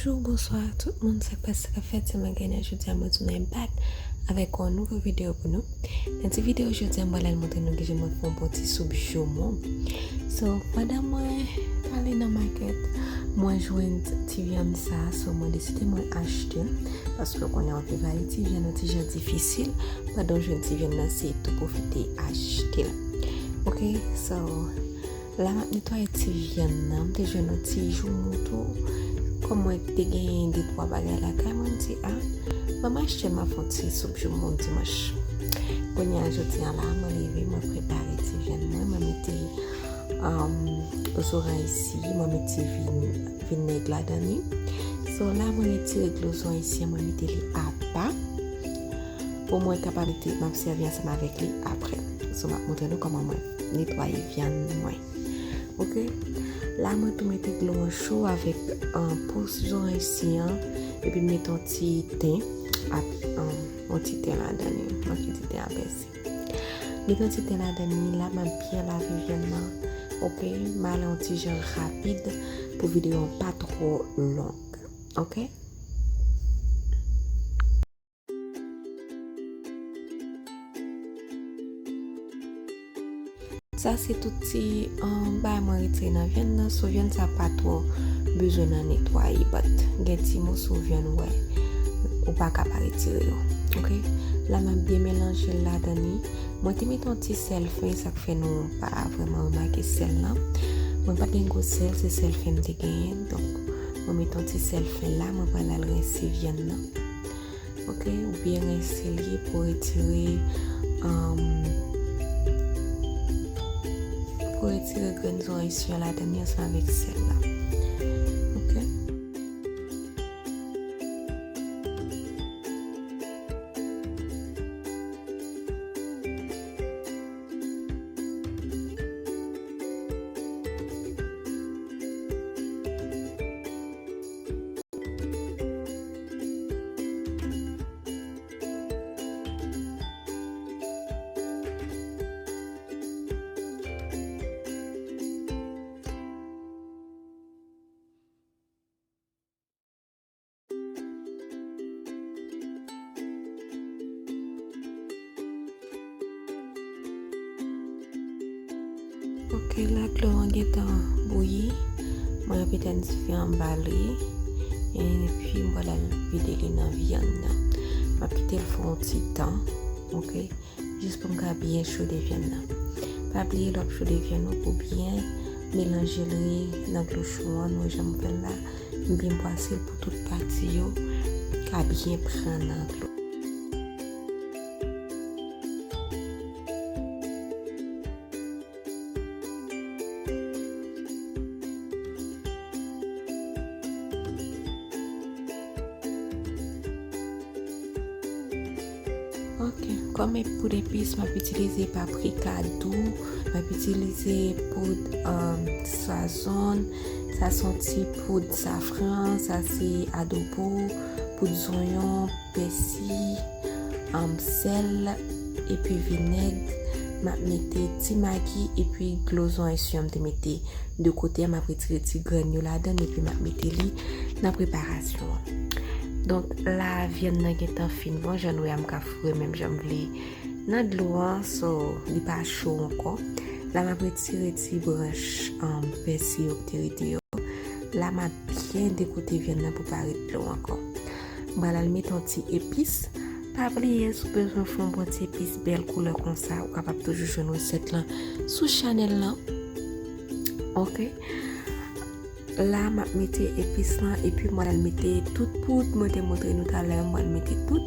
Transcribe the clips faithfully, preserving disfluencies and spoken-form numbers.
Bonjou, bonswa tout moun, sa k pase, sa k ap fèt, se Magayna. Jodi a mwen tounen back avèk yon nouvo videyo pou nou. Nan ti videyo jodi a, mwen pral montre nou kijan mwen fè yon bon ti soup jomon. So, pandan mwen t ale nan makèt, mwen jwenn ti vyann sa, so mwen deside mwen achte l, paske w konnen anpil varye ti vyann yon ti jan difisil, pandan w jwenn ti vyann nan, se tou pwofite achte l. Ok, so, la m ap netwaye ti vyann nan, m te jwenn yon ti joumou tou. Kòm mwen te genyen de twa bagay lakay mwen, m di, a, ban m achte, m ap fè yon ti soup joumou dimanch. Kounye a, jodi a la, mwen leve, mwen prepare ti vyann mwen, mwen mete, um, zoranj si, mwen mete vin-, vinèg ladan li. So, la, mwen retire dlo zoranj si an, mwen mete li apa. Pou mwen kapab mete, m ap sèvi ansanm avèk li apre. So, m ap montre nou kòman mwen netwaye vyann mwen. Ok? La, mwen tou mete dlo an cho avèk, um, po zoranj si an, epi m mete yon ti ten ak, um, yon ti ten ladan li, yon ti ten a pèsi. Mete yon ti ten ladan li, la, m ap byen lave vyann nan. Ok? M ale yon ti jan rapid pou videyo an pa twò long. Ok? Sa se tout ti, um, bagay mwen retire nan vyann nan. So, vyann sa pa twò bezwen nan netwaye, but gen ti moso vyann ou wè, ou pa ka pa retire yo. Ok? La, m ap byen melanje l ladan li. Mwen te mete yon ti sèl fen, sa k fè nou pa vrèman remake sèl lan. Mwen pa t gen gwo sèl, se sèl fen m te genyen. Donk, mwen mete yon ti sèl fen la, mwen pral al rense vyann nan. Ok, ou byen rense li pou retire, um, pou retire grenn zoranj si an ladan li ansanm avèk sèl la. Ok. Ok, la dlo an gentan bouyi. Mwen ap etenn dife anba li. Epi mwen pral vide li nan vyann nan. M ap kite l fè yon ti tan. Ok. Jis pou m ka byen chode vyann nan. Pa bliye lè w ap chode vyann ou pou byen melanje li nan dlo cho an, nou wè jan m fè l la, m byen bwase l pou tout pati yo ka byen pran nan dlo. Ok, kòm poud epis, m ap itilize paprika dou, m ap itilize poud, um, sazon, sa se yon ti poud safran, sa se adobo, poud zonyon, pèsi, um, sèl, epi vinèg. M ap mete ti magi epi dlo zoranj si an m te mete de kote a, m ap retire ti grenn yo ladan l epi m ap mete li nan preparasyon an. Donk, la, vyann nan gentan fin bon, jan nou wè a, m ka foure menm jan m vle nan dlo an, so, li pa cho ankò. La, m ap retire ti branch, um, pèsi yo ki te rete yo. La, m ap byen dekote vyann nan pou pa ret dlo ankò. M pral al mete yon ti epis. Pa bliye, si w bezwen fè yon bon ti epis bèl koulè konsa, ou kapab toujou jwenn resèt lan sou chanèl lan. Ok. La, m ap mete epis lan, epi mwen al mete tout poud mwen te montre nou talè a, mwen al mete tout.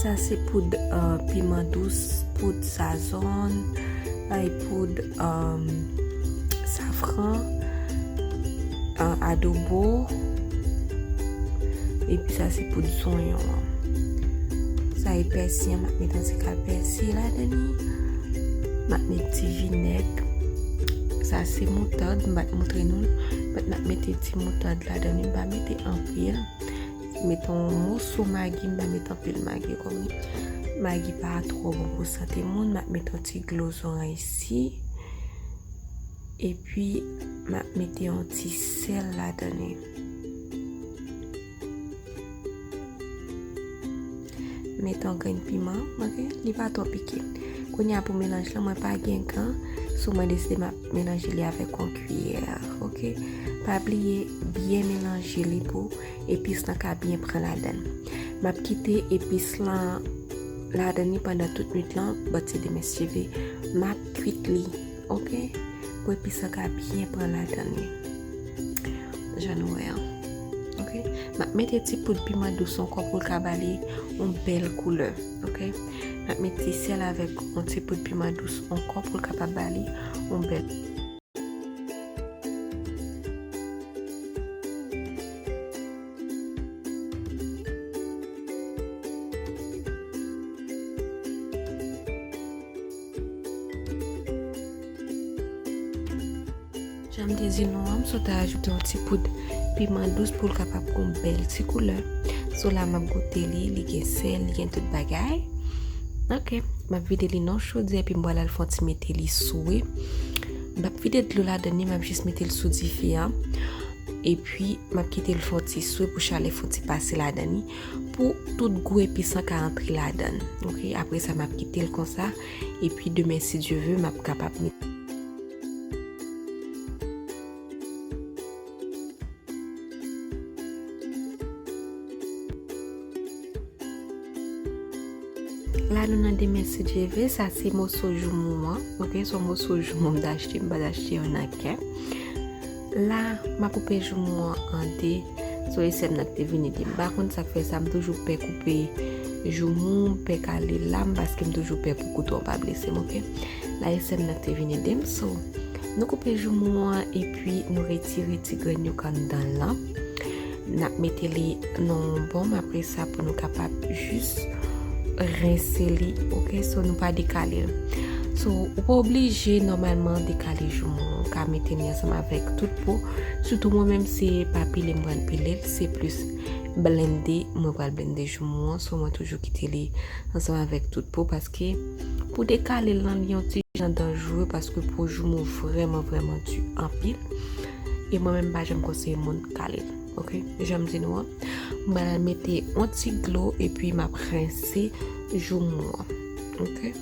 Sa se poud, euh, piman dous, poud sazon, ay, poud, euh, safran, euh, adobo, epi sa se poud zonyon an. Sa e pèsi an, m ap mete yon ti kal pèsi ladan li. M ap mete ti vinèg. Sa se moutad, m pa t montre nou l. But m ap mete ti moutad ladan li, m pa mete anpil. Mete yon moso magi, m pa mete anpil magi kòm li. Magi pa twò bon pou sante moun. M ap mete yon ti dlo zoranj si. Epi, m ap mete yon ti sèl ladan li. Mete yon grenn piman, oke? Li pa twò pike. Kounye a pou melanj lan, mwen pa gen gan, so mwen deside m ap melanje li avèk yon kiyè, oke? Pa bliye byen melanje li pou epis lan ka byen pran ladann. M ap kite epis lan ladann li pandan tout nwit lan, but se demen si Dye ve. M ap kwit li, oke? Pou epis lan ka byen pran ladann li. Jan nou wè an. Oke? M ap mete ti poud piman dous ankò pou l ka ba li yon bèl koulè. Oke? M ap mete sèl avèk yon ti poud piman dous ankò pou l kapab ba li yon bèl. Jan m te di nou an, m sot ajoute yon ti poud piman dous pou l kapab gen yon bèl ti koulè. So la m ap goute li, li gen sèl, li gen tout bagay. Oke, m ap vide li nan chodyè epi m pral al fè yon ti mete li swe. M p ap vide dlo ladann li, m ap jis mete l sou dife an. Epi m ap kite l fè yon ti swe pou chalè fè yon ti pase ladann li, pou tout gou epis lan ka antre ladann. Oke, apre sa m ap kite l konsa. Epi demen si Dye ve, m ap kapab mete. La nou nan demen si Dye ve, sa se moso joumou an. Oke, se yon moso joumou m t achte, m pa t achte yon nan kè. La, m a koupe joumou an an de. So, e sè m nan ki te vin ede m. M pa konn sa k fè sa, m toujou pè koupe joumou, m pè kale lam, paske m toujou pè pou kouto an pa blese m, oke? La, e sè m nan ki te vin ede m, so, nou koupe joumou an, epi nou retire ti grenn yo k anndan l lan. N ap mete li nan yon bonm, apre sa, pou nou kapab jis rense li, oke? So, nou pa dekale l. So, ou pa oblije nòmalman dekale joumou. Ou ka mete li ansanm avèk tout po. Sitou mwen menm se pa pile m pral pile l, se plis blende mwen pral blende joumou an. So, mwen toujou kite li ansanm avèk tout po paske pou dekale l lan, li yon ti jan danjere paske po joumou vrèman, vrèman di anpil. E mwen menm m pa janm konseye moun kale l, oke? Jan m di nou an, m pral mete yon ti dlo epi m ap rense joumou an, oke?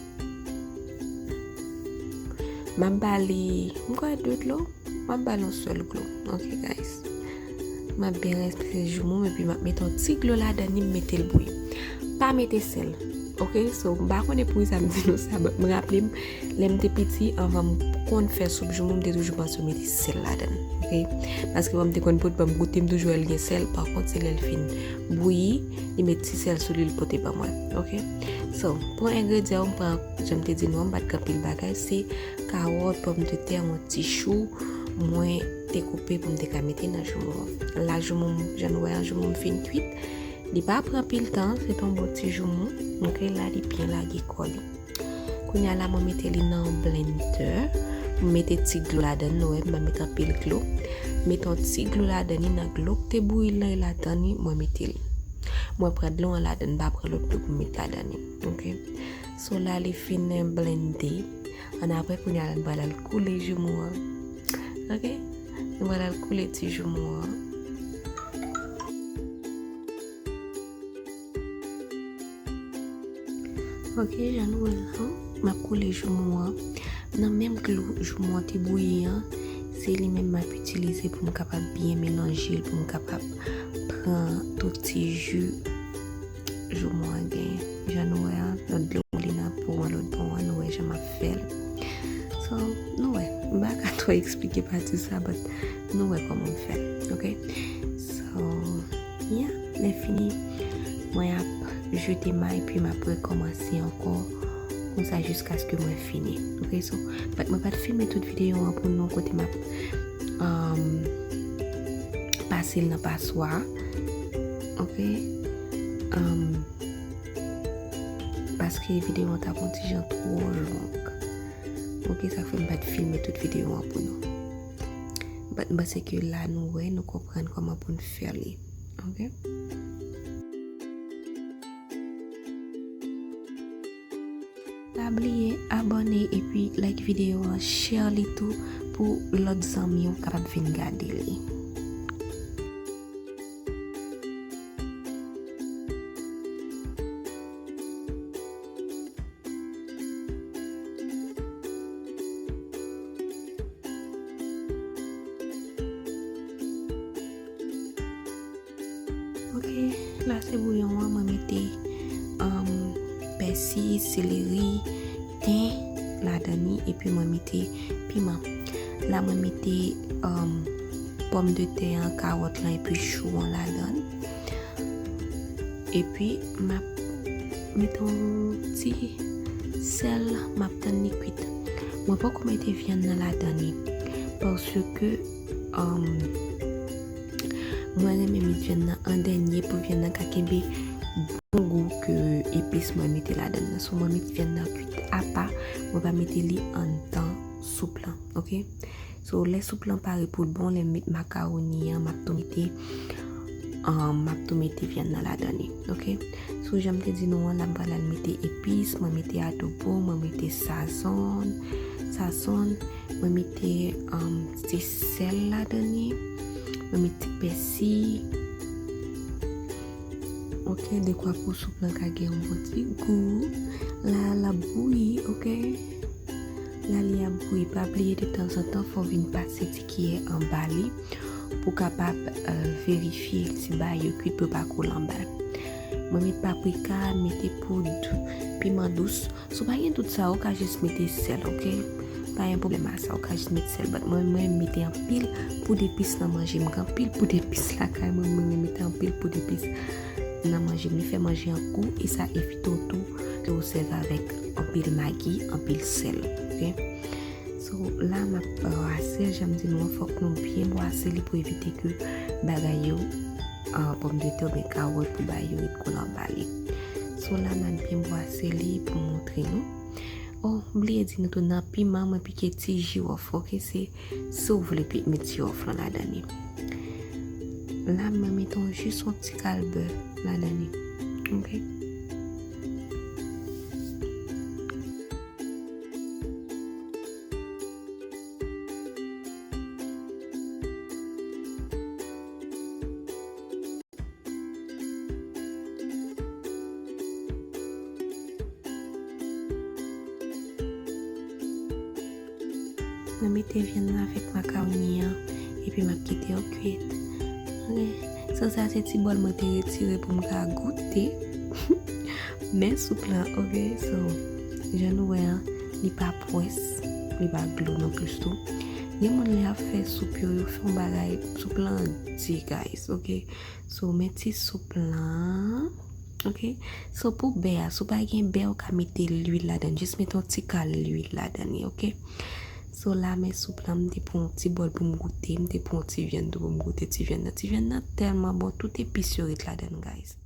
M ap ba li, m kwè de dlo, m ap ba li yon sèl dlo, oke, guys? M ap byen rense joumou m epi m ap mete yon ti dlo ladann li, m mete l bouyi. Pa mete sèl, oke? So, m pa konnen poukisa m di nou sa, but m raple m, lè m te piti, anvan m konn fè soup joumou, m te toujou panse yo mete sèl ladann, oke? Paske lè m te konn pot ban m goute, m toujou wè l gen sèl, pa kont se lè l fin bouyi, li met ti sèl sou li, li pote ban mwen, oke? So, pou engredyan yo, m pran, jan m te di nou an, m pa t gen anpil bagay, se kawòt, pòmdetè, yon ti chou, mwen te koupe pou m te ka mete nan joumou an. La joumou m, jan nou wè an, joumou m fin kwit. Li pa pran anpil tan, se t on bon ti joumou. Oke, la li byen lage kò li. Kounye a la, mwen mete li nan yon blendè. Mwen mete ti dlo ladann, nou wè, m pa mete anpil dlo. Mete yon ti dlo ladann li, nan dlo k te bouyi lan e ladann li, mwen mete li. Mwen pran dlo an ladann, m pa pran lòt dlo pou m met ladann li. Oke? So la, li fin blende. Ann apre, kounye a la, nou pral al koule joumou an. Oke? Nou pral al koule ti joumou an. Oke, jan nou wè la, m ap koule joumou an. Nan menm dlo joumou an te bouyi an, se li menm m ap itilize pou m kapab byen melanje l, pou m kapab pran tout ti ji joumou an gen. Jan nou wè a, lòt dlo koule nan po an, lòt bò an, nou wè jan m ap fè l. So, nou wè, m pa ka twò eksplike pati sa, but nou wè kòman m fè l, oke? So, yeah, lè fini, mwen ap jete may, epi m ap rekòmanse ankò, konsa jiskaske mwen fini, oke? So, but mwen pa t filme tout videyo an pou nou, kote m ap, um, pase l nan paswa, oke? Um, Paske videyo an t ap yon ti jan twò long. Oke, sa k fè m pa t filme tout videyo an pou nou. But m panse ke la nou wè, nou konprann kòman pou n fè li. Oke? Pa bliye abòne epi like videyo an, share li tou pou lòt zanmi w kapab vin gade li. La se bouyon an, mwen mete um, pèsi, seleri, ten ladan li, epi mwen mete piman. La mwen mete um, pòm de tè an, kawòt lan epi chou an ladan. Epi m ap mete yon ti sèl, m ap tann li kwit. Mwen poko mete vyann nan ladan li paske um, mwen renmen met vyann nan an dènye pou vyann nan ka kenbe bon gou ke epis mwen mete ladan nan. So mwen met vyann nan kwit apa, mwen pa mete li anndan soup lan, oke? So lè soup lan pare pou l bon, lè m met makawoni an, m ap tou mete um, m ap tou mete vyann nan ladan li, oke? So jan m te di nou an, la m pral al mete epis, mwen mete adobo, mwen mete sazon, sazon, mwen mete um, ti sèl ladan li, mwen mete pèsi. Oke, dekwa pou soup lan ka gen yon bon ti gou. La, l ap bouyi, oke? La li ap bouyi, pa bliye de tanzantan fò w vin pase ti kiyè anba li pou w kapab uh, verifye si bagay yo kwit pou yo pa kole anba l. Mwen met paprika, mete poud piman dous. Si w pa gen tout sa, ou ka jis mete sèl, oke? Pa gen pwoblèm a sa, ou ka jis met sèl. But mwen, mwen mete anpil poud epis nan manje m. Gen anpil poud epis lakay mwen, mwen mete anpil poud epis nan manje m. Li fè manje an gou e sa evite w tou ke w sèvi avèk anpil magi, anpil sèl, oke? So la m ap brase, jan m di nou an, fòk nou byen brase li pou evite ke bagay yo, uh, pòm de tè oubyen kawòt pou bagay yo ret kole anba li. So la m ap byen brase li pou montre nou. Oh, m bliye di nou tou, nan piman mwen pike ti jiwòf, oke? Se si w vle met jiwòf lan ladan li. La mwen mete yon jis yon ti kal bè ladan li, oke? Mwen mete vyann nan avèk makawoni an, epi m ap kite yo kwit. Ok. So sa se ti bòl mwen te retire pou m ka goute. Men soup lan, ok. So, jan nou wè an, li pa pwès, li pa dlo non plis tou. Gen moun lè y ap fè soup yo, yo fè yon bagay, soup lan di, guys, ok. So, men ti soup lan. Ok. So, pou bè a, si w pa gen bè, ou ka mete lwil ladan. Jis mete yon ti kal lwil ladan li, ok. So, la, men soup lan, m te pran yon ti bòl pou m goute. M te pran yon ti vyann tou pou m goute ti vyann nan. Ti vyann nan tèlman bon, tout epis yo ret ladan, guys.